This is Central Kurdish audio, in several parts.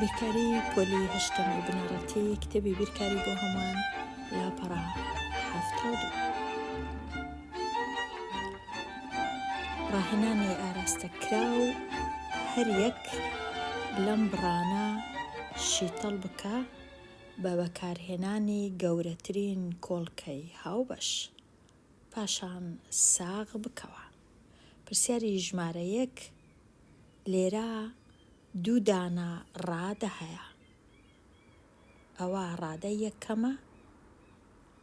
بیرکاری پۆلی هەشتەمی بنەڕەتی کتێبی بیرکاری بۆ هەمووان لاپەڕە 72. ڕاهێنانی ئاراستەکراو هەر یەک لەم بڕانە شیتەڵ بکە بە بەکارهێنانی گەورەترین کۆڵکەی هاوبەش پاشان ساغ بکەوە. پرسیاری ژمارە یەک، لێرە دوو دانە ڕادە هەیە. ئەوە ڕادەی یەکەمە،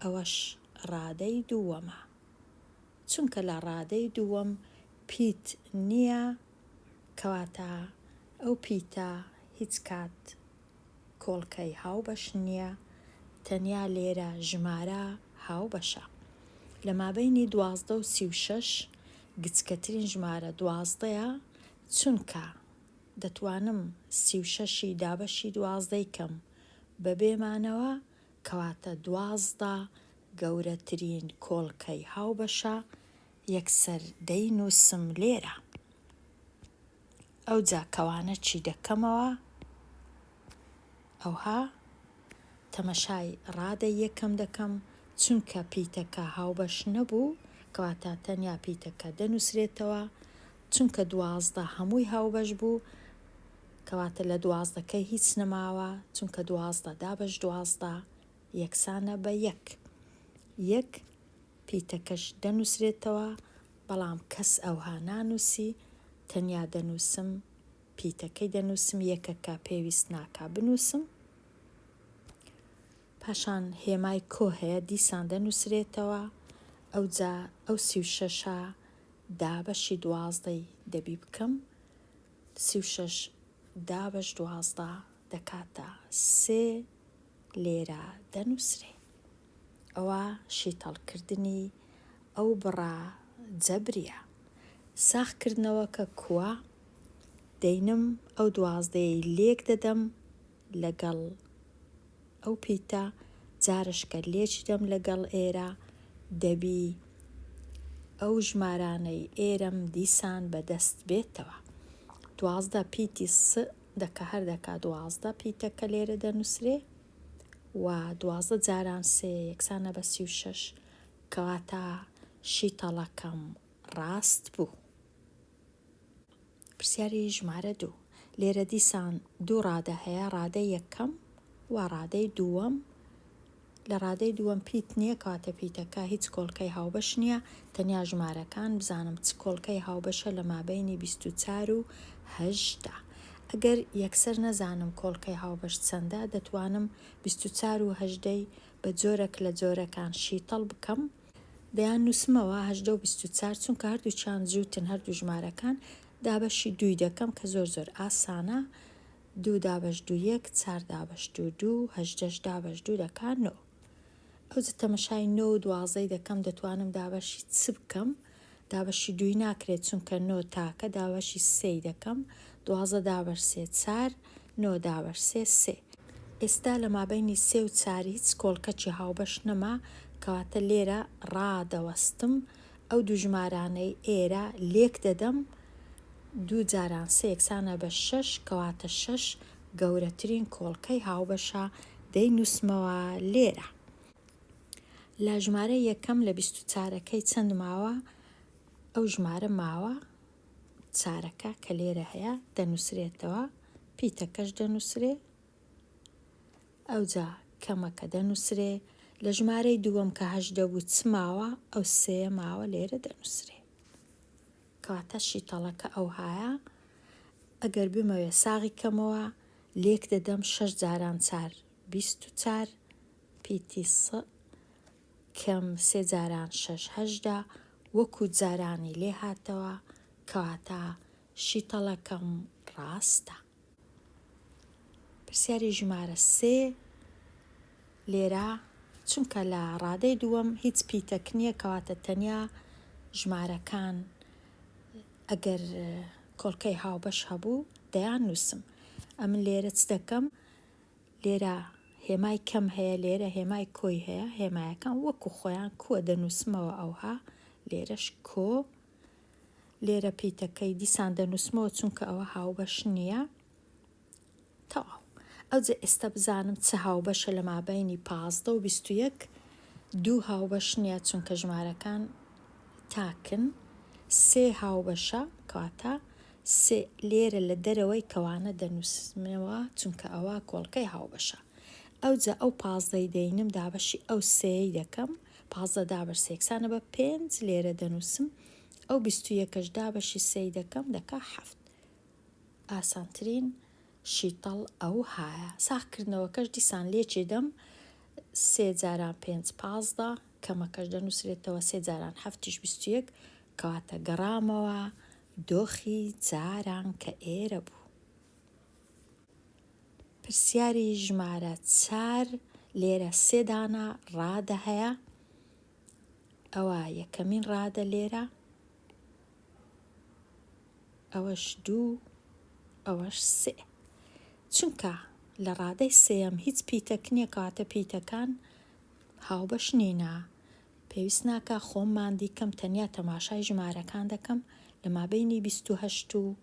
ئەوەش ڕادەی دووەمە. چونکە لە ڕادەی دووەم پیت نییە، کەواتە ئەو پیتە هیچ کات کۆڵکەی هاوبەش نییە، تەنیا لێرە ژمارە هاوبەشە. لە مابەینی 12 و 36 گچکەترین ژمارە دوازدەیە، چونکە دەتوانم 36 ی دابەشی دوازدەی کەم بەبێ مانەوە، کەواتە 12 گەورەترین کۆڵکەی هاوبەشە، یەکسەر دەینووسم لێرە. ئەوجا کەوانە چی دەکەمەوە ئەوها تەمەشای ڕادەی یەکەم دەکەم چونکە پیتەکە هاوبەش نەبوو کەواتە تەنیا پیتەکە دەنووسرێتەوە چونکە 12 هەمووی هاوبەش بوو کەواتە لە دوازدەکەی هیچ نەماوە چونکە 12 دابەش 12 یەکسانە بە یەک یەک پیتەکەش دەنووسرێتەوە بەڵام کەس ئەوها نانووسی تەنیا دەنووسم پیتەکەی دەنووسم یەکەکە پێویست ناکا بنووسم پاشان هێمای کۆ هەیە دیسان دەنووسرێتەوە ئەوجا ئەو 36ە دابەشی دوازدەی دەبی بکەم 36 دابەش 12 دەکاتە سێ لێرە دەنووسرێ. ئەوە شیتەڵکردنی ئەو بڕە جەبریە. ساغ کردنەوەکە کوە؟ دەینم ئەو دوازدەیەی لێک دەدەم لەگەڵ ئەو پیتە، جارەش کە لێکی دەم لەگەڵ ئێرە دەبی ئەو ژمارانەی ئێرەم دیسان بەدەست بێتەوە. 12 پیتی س دەکا هەر دەکا 12 پیتەکە لێرە دەنووسرێ. و 12 جاران سێ یەکسانە بە 36 کەواتە شیتەڵەکەم ڕاست بوو. پرسیاری ژمارە دوو. لێرە دیسان دوو ڕادە هەیە، ڕادەی یەکەم و ڕادەی دووەم. لە ڕادەی دووەم پیت نییە، کەواتە پیتەکە هیچ کۆڵکەی هاوبەش نییە، تەنیا ژمارەکان، بزانم چ کۆڵکەی هاوبەشە لە مابەینی 24 و 18. ئەگەر یەکسەر نەزانم کۆڵکەی هاوبەش چەندە، دەتوانم 24 و هەژدەی بە جۆرەک لە جۆرەکان شیتەڵ بکەم، دەیاننووسمەوە، 18 و 24، چونکە هەردووکیان جووتن، هەردوو ژمارەکان، دابەشی دووی دەکەم کە زۆر زۆر ئاسانە، دوو دابەش دوو یەک، چار دابەش دوو دوو، هەژدەش دابەش دوو دەکا نۆ. ئەوجە تەمەشای نۆ و دوازدەی دەکەم دەتوانم دابەشی چ بکەم؟ دابەشی دووی ناکرێت چونکە نۆ تاکە، دابەشی سێی دەکەم، 12 دابەش سێ چار، نۆ دابەش سێ سێ. ئێستا لە مابەینی سێ و چار هیچ کۆڵکەکی هاوبەش نەما، کەواتە لێرە ڕادەوەستم، ئەو دوو ژمارانەی ئێرە لێک دەدەم، دوو جاران سێ یەکسانە بە شەش، کەواتە شەش گەورەترین کۆڵکەی هاوبەشە، دەینووسمەوە لێرە. لە ژمارەی یەکەم لە 20 چارەکەی چەند ماوە؟ ئەو ژمارە ماوە چارەکە کە لێرە هەیە دەنووسرێتەوە، پیتەکەش دەنووسرێ، ئەوجا کەمەکە دەنووسرێ، لە ژمارەی دووەم کە 18 بوو چ ماوە؟ ئەو سێیە ماوە لێرە دەنووسرێ. کەواتە شیتەڵەکە ئەوهایە، ئەگەر بمەوێ ساغی کەمەوە لێک دەدەم شەش جاران چار 24 پیتی س کەم سێ جاران شەش 18 وەکو جارانی لێ هاتەوە، کەواتە شیتەڵەکەم ڕاستە. پرسیاری ژمارە سێ، لێرە چونکە لە ڕادەی دووەم هیچ پیتەک نییە کەواتە تەنیا ژمارەکان ئەگەر کۆڵکەی هاوبەش هەبوو دەیان نووسم. ئەمن لێرە چ دەکەم؟ لێرە هێمای کەم هەیە لێرە هێمای کۆی هەیە هێمایەکان وەکو خۆیان کووە دەنووسمەوە ئەوها لێرەش کۆ لێرە پیتەکەی دیسان دەنووسمەوە چونکە ئەوە هاوبەش نییە. تەواو. ئەوجە ئێستا بزانم چ هاوبەشە لە مابەینی 15 و 21 دوو هاوبەش نییە چونکە ژمارەکان تاکن سێ هاوبەشە کەواتە سێ لێرە لە دەرەوەی کەوانە دەنووسمەوە چونکە ئەوە کۆڵکەی هاوبەشە ئەوجا ئەو پازدەی دەینم دابەشی ئەو سێیەی دەکەم 15 دابەش سێ یەکسانە بە پێنج لێرە دەنووسم ئەو 21ەش دابەشی سێی دەکەم دەکا حەفت ئاسانترین شیتەڵ ئەوهایە. ساغ کردنەوەکەش دیسان لێکی دەم سێ جاران پێنج 15 کەمەکەش دەنووسرێتەوە سێ جاران حەفتیش 21 کەواتە گەڕامەوە دۆخی جاران کە ئێرە بوو. پرسیاری ژمارە چار لێرە سێ دانە ڕادە هەیە ئەوە یەکەمین ڕادە لێرە ئەوەش دوو ئەوەش سێ چونکە لە ڕادەی سێیەم هیچ پیتەک نییە کەواتە پیتەکان هاوبەش نینە پێویست ناکا خۆم ماندی کەم تەنیا تەماشای ژمارەکان دەکەم لە مابەینی 28 و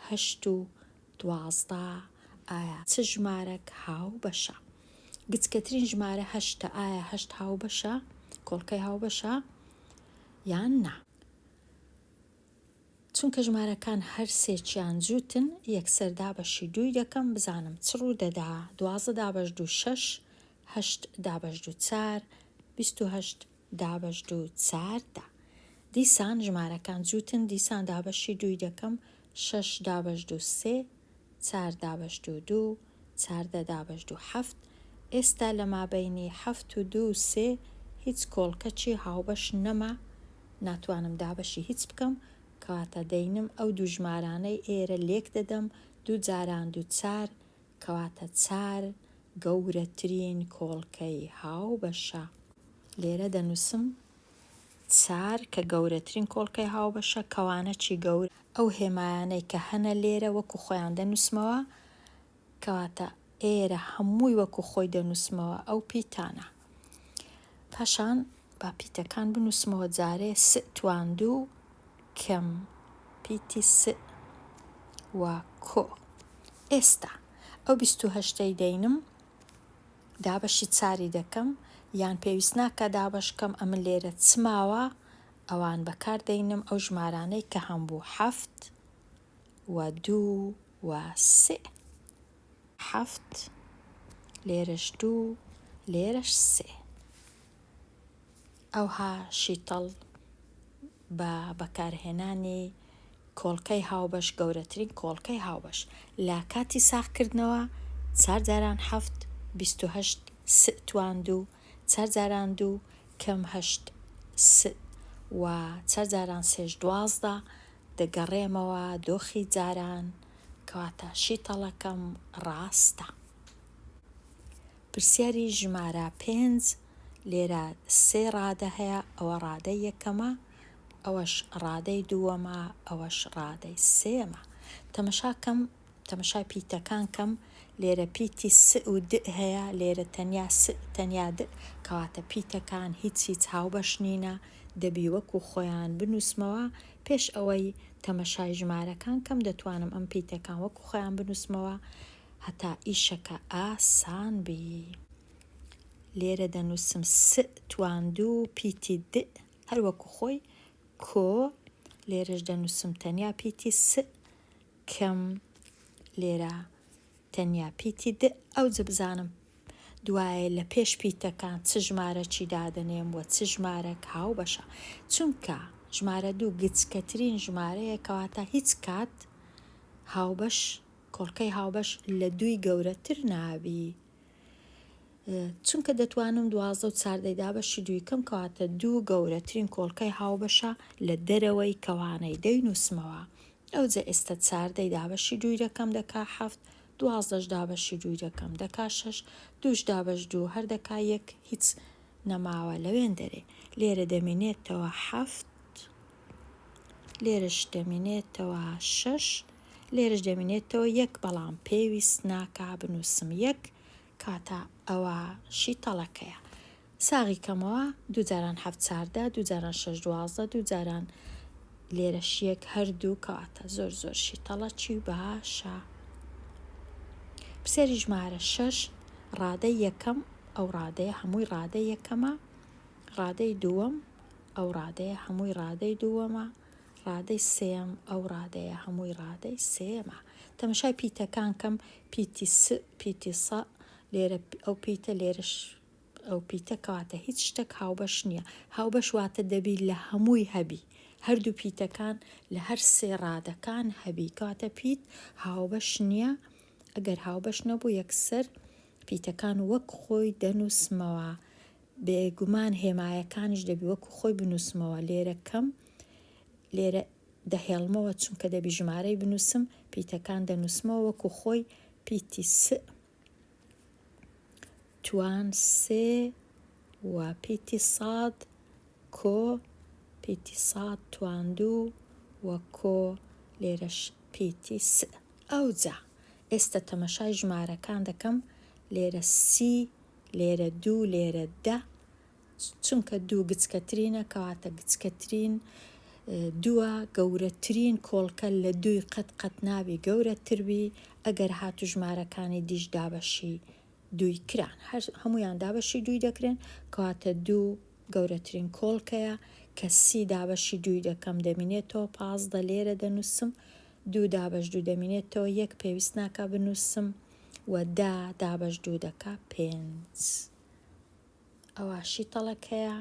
هەشت و 12 ئایا چ ژمارەک هاوبەشە گچکەترین ژمارە هەشتە ئایا هەشت هاوبەشە کۆڵکەی هاوبەشە یان نا چونکە ژمارەکان هەر سێکیان جووتن یەکسەر دابەشی دووی دەکەم بزانم چ ڕوو دەدا 12 دابەش دوو شەش هەشت دابەش دوو چار 28 دابەش دوو چاردە دیسان ژمارەکان جووتن دیسان دابەشی دووی دەکەم شەش دابەش دوو سێ چار دابەش دوو دوو چاردە دابەش دوو حەفت ئێستا لە مابەینی حەفت و دوو سێ هیچ کۆڵکەچی هاوبەش نەما ناتوانم دابەشی هیچ بکەم کەواتە دەینم ئەو دوو ژمارانەی ئێرە لێک دەدەم دوو جاران دوو چار کەواتە چار گەورەترین کۆڵکەی هاوبەشە. لێرە دەنووسم چار کە گەورەترین کۆڵکەی هاوبەشە کەوانە چی گەورە ئەو هێمایانەی کە هەنە لێرە وەکو خۆیان دەنووسمەوە کەواتە ئێرە هەمووی وەکو خۆی دەنووسمەوە ئەو پیتانە پاشان با پیتەکان بنووسمەوە جارێ س تواندوو کەم پیتی س و کۆ ئێستا ئەو 28ەی دەینم دابەشی چاری دەکەم یان پێویست ناکە دابەش کەم ئەمن لێرە چ ماوە ئەوان بەکار دەینم ئەو ژمارانەی کە هەمبوو حەفت و دوو و سێ حەفت لێرەش دوو لێرەش سێ ئەوها شیتەڵ بە بەکارهێنانی کۆڵکەی هاوبەش گەورەترین کۆڵکەی هاوبەش لە کاتی ساغکردنەوە چار جاران حەفت 28 س توان دوو چار جاران دوو کەم هەشت س و چار جاران سێش 12 دەگەڕێمەوە دۆخی جاران کەواتە شیتەڵەکەم ڕاستە. پرسیاری ژمارە پێنج، لێرە سێ ڕادە هەیە ئەوە ڕادەی یەکەمە ئەوەش ڕادەی دووەمە ئەوەش ڕادەی سێیەمە تەمەشا کەم تەمەشای پیتەکان کەم لێرە پیتی س و د هەیە لێرە تەنیا س تەنیا د کەواتە پیتەکان هیچ هیچ هاوبەش نینە دەبی وەکو خۆیان بنووسمەوە پێش ئەوەی تەمەشای ژمارەکان کەم دەتوانم ئەم پیتەکان وەکو خۆیان بنووسمەوە هەتا ئیشەکە ئاسان بی. لێرە دەنووسم س تواندوو پیتی د هەر وەکو خۆی کۆ لێرەش دەنووسم تەنیا پیتی س کەم لێرە تەنیا پیتی د ئەوجە بزانم دوایە لە پێش پیتەکان چ ژمارەکی دادەنێم و چ ژمارەک هاوبەشە چونکە ژمارە دوو گچکەترین ژمارەیە کەواتە هیچ کات هاوبەش کۆڵکەی هاوبەش لە دووی گەورەتر نابی چونکە دەتوانم 12 و چاردەی دابەشی دووی کەم کەواتە دوو گەورەترین کۆڵکەی هاوبەشە لە دەرەوەی کەوانەی دەینووسمەوە ئەوجە ئێستا چاردەی دابەشی دووی دەکەم دەکا حەفت دوازدەش دابەشی دووی دەکەم دەکا شەش دووش دابەش دوو هەر دەکا یەک هیچ نەماوە لەوێن دەرێ لێرە دەمینێتەوە حەفت لێرەش دەمینێتەوە شەش لێرەش دەمینێتەوە یەک بەڵام پێویست ناکا بنووسم یەک کاتە ئەوە شیتەڵەکەیە ساغی کەمەوە دوو جاران حەفت چاردە دوو جاران شەش 12 دوو جاران لێرەش یەک هەردوو کەواتە زۆر زۆر شیتەڵەکی باشە. پرسیاری ژمارە شەش، ڕادەی یەکەم ئەو ڕادەیە هەمووی ڕادەی یەکەمە، ڕادەی دووەم ئەو ڕادەیە هەمووی ڕادەی دووەمە، ڕادەی سێیەم ئەو ڕادەیە هەمووی ڕادەی سێیەمە. تەمەشای پیتەکان کەم، پیتی س، پیتی سە، لێرە ئەو پیتە لێرەش ئەو پیتە کەواتە هیچ شتەک هاوبەش نییە. هاوبەش واتە دەبی لە هەمووی هەبی. هەردوو پیتەکان لە هەر سێ ڕادەکان هەبی. کەواتە پیت هاوبەش نییە. ئەگەر هاوبەش نەبوو یەکسەر پیتەکان وەک خۆی دەنووسمەوە. بێگومان هێمایەکانیش دەبی وەکو خۆی بنووسمەوە. لێرە کەم لێرە دەهێڵمەوە چونکە دەبی ژمارەی بنووسم. پیتەکان دەنووسمەوە وەکو خۆی پیتی س توان سێ و پیتی ساد کۆ پیتی ساد توان دوو و کۆ لێرەش پیتی س. ئەوجا ئێستە تەمەشای ژمارەکان دەکەم لێرە سی لێرە دوو لێرە دە چونکە دوو گچکەترینە کەواتە گچکەترین دووە گەورەترین کۆڵکە لە دووی قەت قەت نابی گەورەتر بی ئەگەر هاتوو ژمارەکانی دیش دابەشی دووی کران هەر هەموویان دابەشی دووی دەکرێن کەواتە دوو گەورەترین کۆڵکەیە کە سی دابەشی دووی دەکەم دەمینێتەوە 15 لێرە دەنووسم دوو دابەش دوو دەمینێتەوە یەک پێویست ناکا بنووسم و دە دابەش دوو دەکا پێنج. ئەوە شیتەڵەکەیە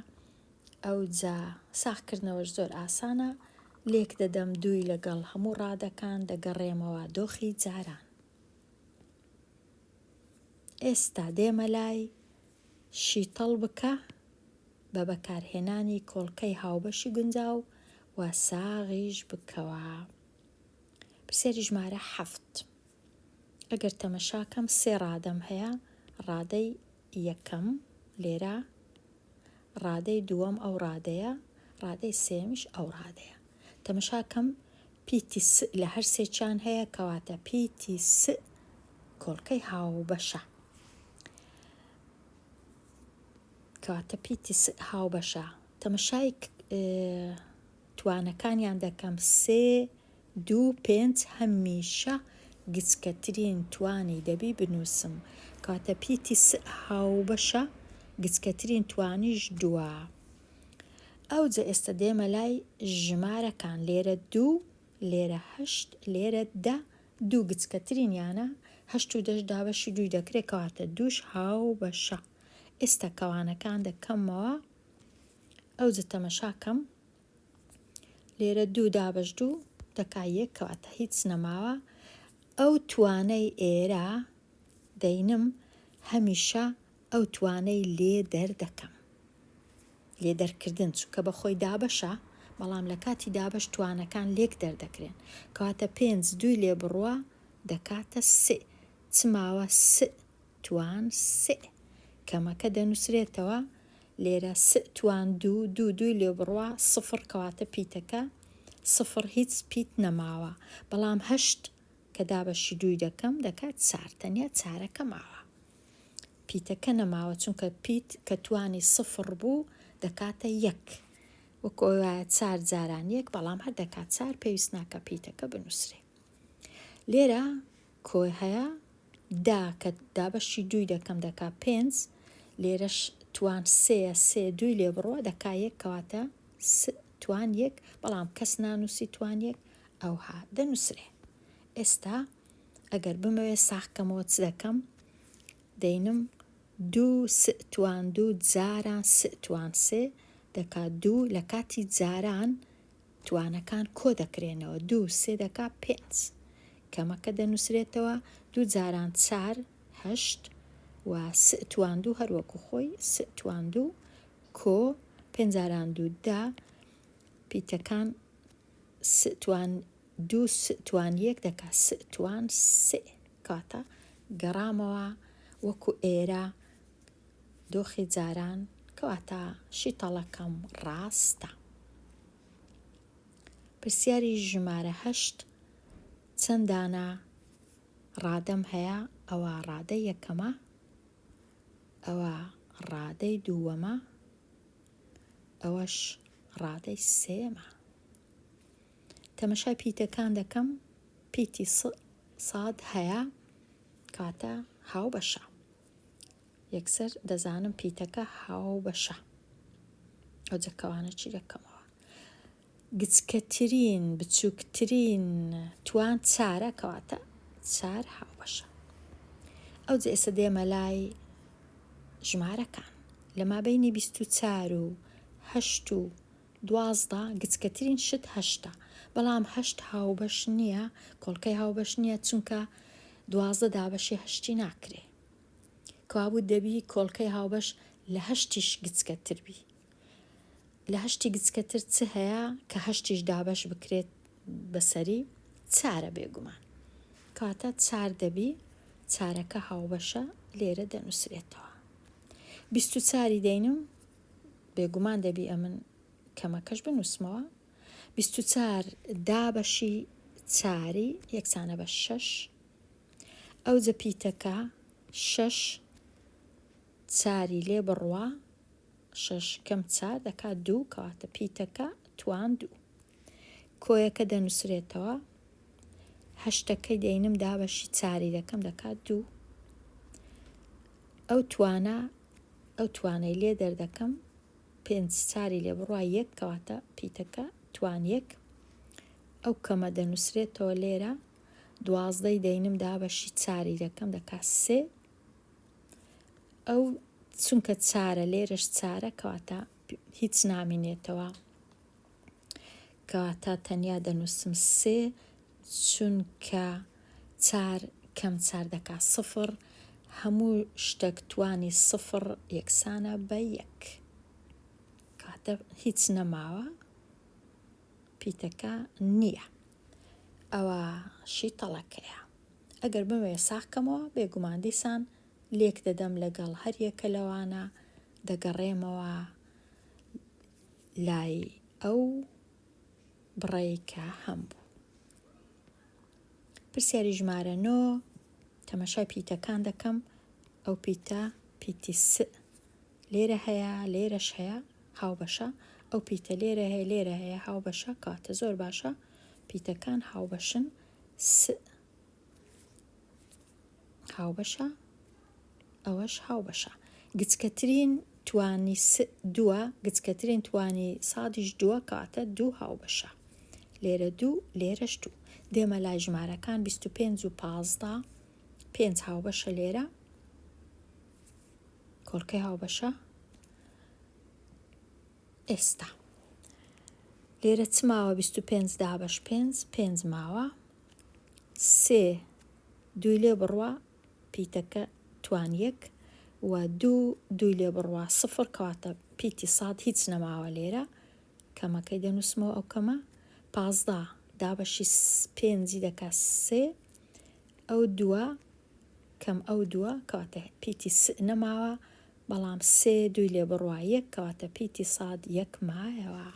ئەوجا ساغکردنەوەش زۆر ئاسانە لێک دەدەم دووی لەگەڵ هەموو ڕادەکان دەگەڕێمەوە دۆخی جاران ئێستا دێمە لای شیتەڵ بکە بە بەکارهێنانی کۆڵکەی هاوبەشی گونجاو و ساغیش بکەوە پرسیاری ژمارە حەفت ئەگەر تەمەشاکەم سێ ڕادەم هەیە ڕادەی یەکەم لێرە ڕادەی دووەم ئەو ڕادەیە ڕادەی سێیەمیش ئەو ڕادەیە تەمەشا کەم پیتی س لە هەر سێکیان هەیە کەواتە پیتی س کۆڵکەی هاوبەشە کەواتە پیتی س هاوبەشە تەمەشای توانەکانیان دەکەم سێ دوو پێنج هەمیشە گچکەترین توانی دەبی بنووسم کەواتە پیتی س هاوبەشە گچکەترین توانیش دووە ئەوجە ئێستا دێمە لای ژمارەکان لێرە دوو لێرە هەشت لێرە دە دوو گچکەترینیانە هەشت و دەش دابەشی دووی دەکرێ کەواتە دووش هاوبەشە ئێستا کەوانەکان دەکەمەوە ئەوجە تەمەشا کەم لێرە دوو دابەش دوو دەکا یەک کەواتە هیچ نەماوە ئەو توانەی ئێرە دەینم هەمیشە ئەو توانەی لێ دەردەکەم لێ دەرکردن چونکە بە خۆی دابەشە بەڵام لە کاتی دابەش توانەکان لێک دەردەکرێن کەواتە پێنج دووی لێ بڕوا دەکاتە سێ چ ماوە س توان سئ کەمەکە دەنوسرێتەوە لێرە سئ توان دوو دوو دووی لێ بڕوا سفڕ کەواتە پیتەکە سفڕ هیچ پیت نەماوە بەڵام هەشت کە دابەشی دووی دەکەم دەکات چار تەنیا چارەکە ماوە پیتەکە نەماوە چونکە پیت کە توانی سفڕ بوو دەکاتە یەک وەکو ئەوەی وایە چار جاران یەک بەڵام هەر دەکات چار پێویست ناکە پیتەکە بنوسرێ لێرە کۆ هەیە دا کە دابەشی دووی دەکەم دەکا پێنج لێرەش توان سێیە سێ دووی لێ بڕوە دەکا یەک کەواتە س توان یەک بەڵام کەس نانووسی توان یەک ئەوها دەنووسرێ ئێستا ئەگەر بمەوێ ساغ کەمەوە چ دەکەم دەینم دوو س توان دوو جاران س توان سێ دەکا دوو لە کاتی جاران توانەکان کۆ دەکرێنەوە دوو سێ دەکا پێنج کەمەکە دەنووسرێتەوە دوو جاران چار هەشت و س توان دوو هەر وەکو خۆی س توان دوو کۆ پێنج جاران دوو دە پیتەکان س توان دوو س توان یەک دەکا س توان سێ کاتە گەڕامەوە وەکو ئێرە دۆخی جاران کەواتە شیتەڵەکەم ڕاستە. پرسیاری ژمارە هەشت، چەند دانە ڕادەم هەیە؟ ئەوە ڕادەی یەکەمە، ئەوە ڕادەی دووەمە، ئەوەش ڕادەی سێیەمە. تەمەشای پیتەکان دەکەم، پیتی ص، صاد هەیە. کاتە هاوبەشە. یەکسەر دەزانم پیتەکە هاوبەشە. ئەوجە کەوانە چی دەکەمەوە. گچکەترین، بچووکترین، توان چارە کەواتە چار هاوبەشە. ئەوجە ئێستا دێمە لای ژمارەکان. لە مابەینی 24 و هەشت و 12 گچکەترین شت هەشتە. بەڵام هەشت هاوبەش نییە، کۆڵکەی هاوبەش نییە چونکە 12 دابەشی هەشتی ناکرێ. کەوابوو دەبی کۆڵکەی هاوبەش لە هەشتیش گچکەتر بی. لە هەشتی گچکەتر چ هەیە کە هەشتیش دابەش بکرێت بەسەری؟ چارە بێگومان. کەواتە چار دەبی، چارەکە هاوبەشە لێرە دەنووسرێتەوە. 24ی دەینم، بێگومان دەبی ئەمن کەمەکەش بنووسمەوە. 24 دابەشی چاری یەکسانە بە شەش. ئەوجە پیتەکە شەش چاری لێ بڕوا شەش کەم چار دەکات دوو کەواتە پیتەکە توان دوو. کۆیەکە دەنووسرێتەوە هەشتەکەی دەینم دابەشی چاری دەکەم دەکات دوو. ئەو توانە ئەو توانەی لێ دەردەکەم پێنج چاری لێ بڕوا یەک کەواتە پیتەکە توان یەک. ئەو کەمە دەنووسرێتەوە لێرە دوازدەی دەینم دابەشی چاری دەکەم دەکات سێ. ئەو چونکە چارە لێرەش چارە کەواتە هیچ نامینێتەوە کەواتە تەنیا دەنووسم سێ چونکە چار کەم چار دەکا سفر هەموو شتەک توانی سفر یەکسانە بە یەک کاتە هیچ نەماوە پیتەکە نییە ئەوە شیتەڵەکەیە ئەگەر بمەوێ ساغ کەمەوە بێگومان دیسان لێک دەدەم لەگەڵ هەر یەکە لەوانە دەگەڕێمەوە لای ئەو بڕەی کە هەمبوو. پرسیاری ژمارە نۆ تەماشای پیتەکان دەکەم ئەو پیتە پیتی س لێرە هەیە لێرەش هەیە هاوبەشە ئەو پیتە لێرە هەیە لێرە هەیە هاوبەشە کاتە زۆر باشە پیتەکان هاوبەشن س هاوبەشە ئەوەش هاوبەشە گچکەترین توانی س دووە گچکەترین توانی سادیش دووە کاتە دوو هاوبەشە لێرە دوو لێرەش دوو دێمە لای ژمارەکان 25 و 15 پێنج هاوبەشە لێرە کۆڵکەی هاوبەشە ئێستا لێرە چ ماوە 25 دابەش پێنج پێنج ماوە سێ دووی لێ بڕوا پیتەکە توان یەک و دوو دووی لێ بڕوا سفر کەواتە پیتی ساد هیچ نەماوە لێرە کەمەکەی دەنووسمەوە ئەو کەمە 15 دابەشی پێنجی دەکا سێ ئەو دووە کەم ئەو دووە کەواتە پیتی س نەماوە بەڵام سێ دووی لێ بڕوا یەک کەواتە پیتی ساد یەک مایەوە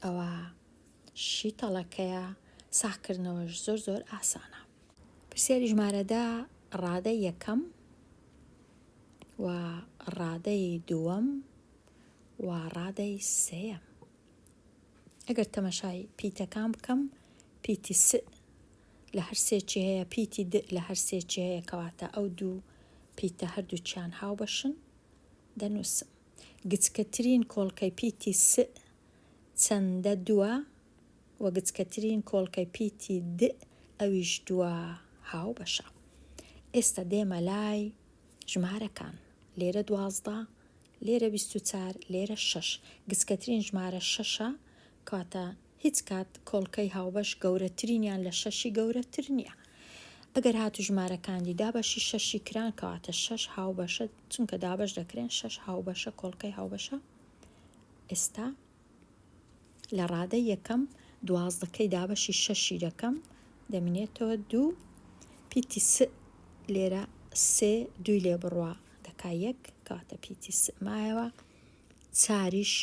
ئەوە شیتەڵەکەیە ساغکردنەوەش زۆر زۆر ئاسانە. پرسیاری ژمارە دە ڕادەی یەکەم و ڕادەی دووەم و ڕادەی سێیەم. ئەگەر تەمەشای پیتەکان بکەم پیتی س لە هەر سێکی هەیە پیتی د لە هەر سێکی هەیە کەواتە ئەو دوو پیتە هەردووکیان هاوبەشن دەنووسم. گچکەترین کۆڵکەی پیتی س چەندە دووە و گچکەترین کۆڵکەی پیتی د ئەویش دووە هاوبەشە. ئێستا دێمە لای ژمارەکان لێرە 12 لێرە 24 لێرە شەش گچکەترین ژمارە شەشە کەواتە هیچ کات کۆڵکەی هاوبەش گەورەترینیان لە شەشی گەورەتر نییە. ئەگەر هاتوو ژمارەکاندی دابەشی شەشی کران کەواتە شەش هاوبەشە چونکە دابەش دەکرێن شەش هاوبەشە کۆڵکەی هاوبەشە ئێستا لە ڕادەی یەکەم دوازدەکەی دابەشی شەشی دەکەم دەمینێتەوە دوو پیتی س لێرە سێ دووی لێ بڕوا دەکا یەک کەواتە پیتی س مایەوە چاریش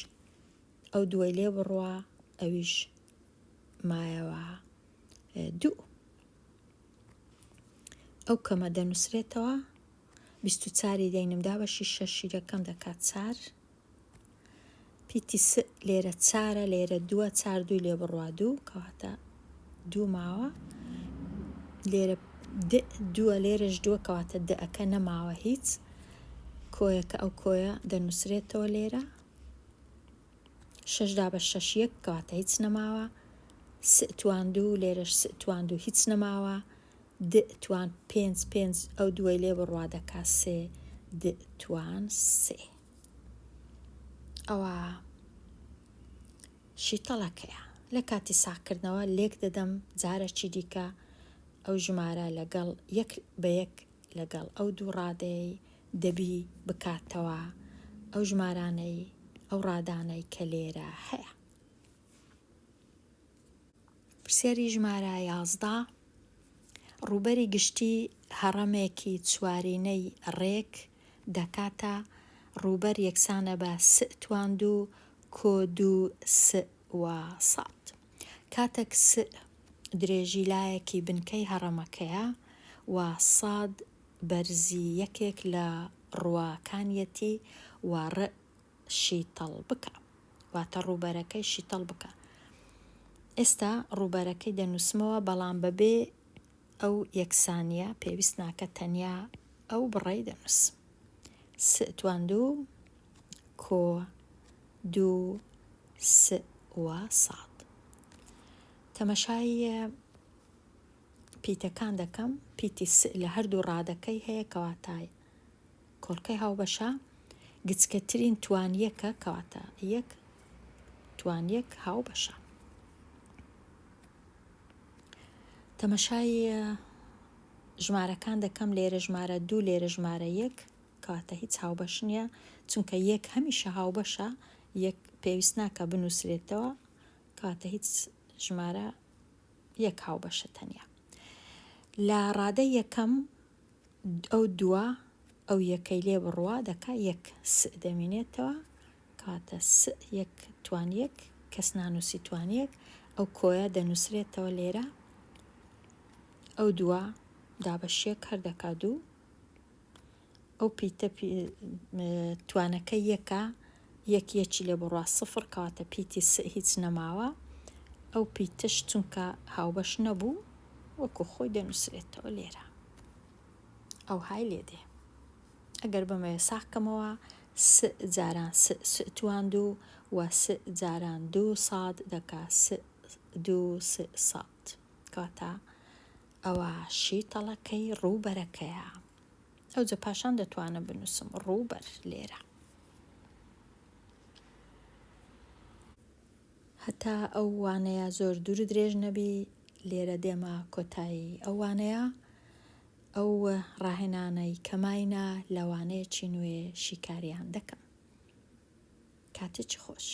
ئەو دووەی لێ بڕوا ئەویش مایەوە دوو. ئەو کەمە دەنووسرێتەوە 24ی دەینم دابەشی شەشی دەکەم دەکات چار پیتی س لێرە چارە لێرە دووە چار دووی لێ بڕوا دوو کەواتە دوو ماوە لێرە. د دووە لێرەش دووە کەواتە د ەکە نەماوە هیچ کۆیەکە ئەو کۆیە دەنووسرێتەوە لێرە شەش دابەش شەش یەک کەواتە هیچ نەماوە س توان دوو لێرەش س توان دوو هیچ نەماوە د توان پێنج پێنج ئەو دووەی لێ بڕوا دەکا سێ د توان سێ ئەوە شیتەڵەکەیە لە کاتی ساغکردنەوە لێک دەدەم جارەکی دیکە ئەو ژمارە لەگەڵ یەک بە یەک لەگەڵ ئەو دوو ڕادەیەی دەبی بکاتەوە ئەو ژمارانەی ئەو ڕادانەی کە لێرە هەیە. پرسیاری ژمارە 11 ڕووبەری گشتی هەڕەمێکی چوارینەی ڕێک دەکاتە ڕووبەر یەکسانە بە س توان دوو کۆ دوو س و ساد. کاتەک س درێژی لایەکی بنکەی هەڕەمەکەیە و ساد بەرزی یەکێک لە ڕووەکانیەتی و ڕ شیتەڵ بکە واتە ڕووبەرەکەی شیتەڵ بکە. ئێستا ڕووبەرەکەی دەنووسمەوە بەڵام بەبێ ئەو یەکسانیە پێویست ناکە تەنیا ئەو بڕەی دەنووسم. س توان دوو کۆ دوو س و ساد. تەمەشای پیتەکان دەکەم، پیتی س لە هەردوو ڕادەکەی هەیە کەواتە کۆڵکەی هاوبەشە، گچکەترین توان یەکە کەواتە یەک توان یەک هاوبەشە. تەمەشای ژمارەکان دەکەم لێرە ژمارە دوو لێرە ژمارە یەک کەواتە هیچ هاوبەش نییە چونکە یەک هەمیشە هاوبەشە یەک پێویست ناکە بنووسرێتەوە کەواتە هیچ ژمارە یەک هاوبەشە تەنیا لە ڕادەی یەکەم ئەو دووە ئەو یەکەی لێ بڕوا دەکا یەک س دەمینێتەوە کەواتە س یەک توان یەک کەس نانووسی توان یەک ئەو کۆیە دەنووسرێتەوە لێرە ئەو دووە دابەش یەک هەر دەکا دوو ئەو پیتە توانەکە یەکە یەک یەکی لێ بڕوا سفر کەواتە پیتی س هیچ نەماوە ئەو پیتەش چونکە هاوبەش نەبوو وەکو خۆی دەنووسرێتەوە لێرە ئەوهای لێ دێ ئەگەر بمەوێ ساغ کەمەوە س جاران س س توان دوو و س جاران دوو ساد دەکا س دوو س ساد کەواتە ئەوە شیتەڵەکەی ڕووبەرەکەیە. ئەوجە پاشان دەتوانم بنووسم ڕووبەر لێرە. هەتا ئەو وانەیە زۆر دوور و درێژ نەبی لێرە دێمە کۆتایی ئەو وانەیە. ئەو ڕاهێنانەی کە ماینە لە وانەیەکی نوێ شیکاریان دەکەم. کاتێکی خۆش.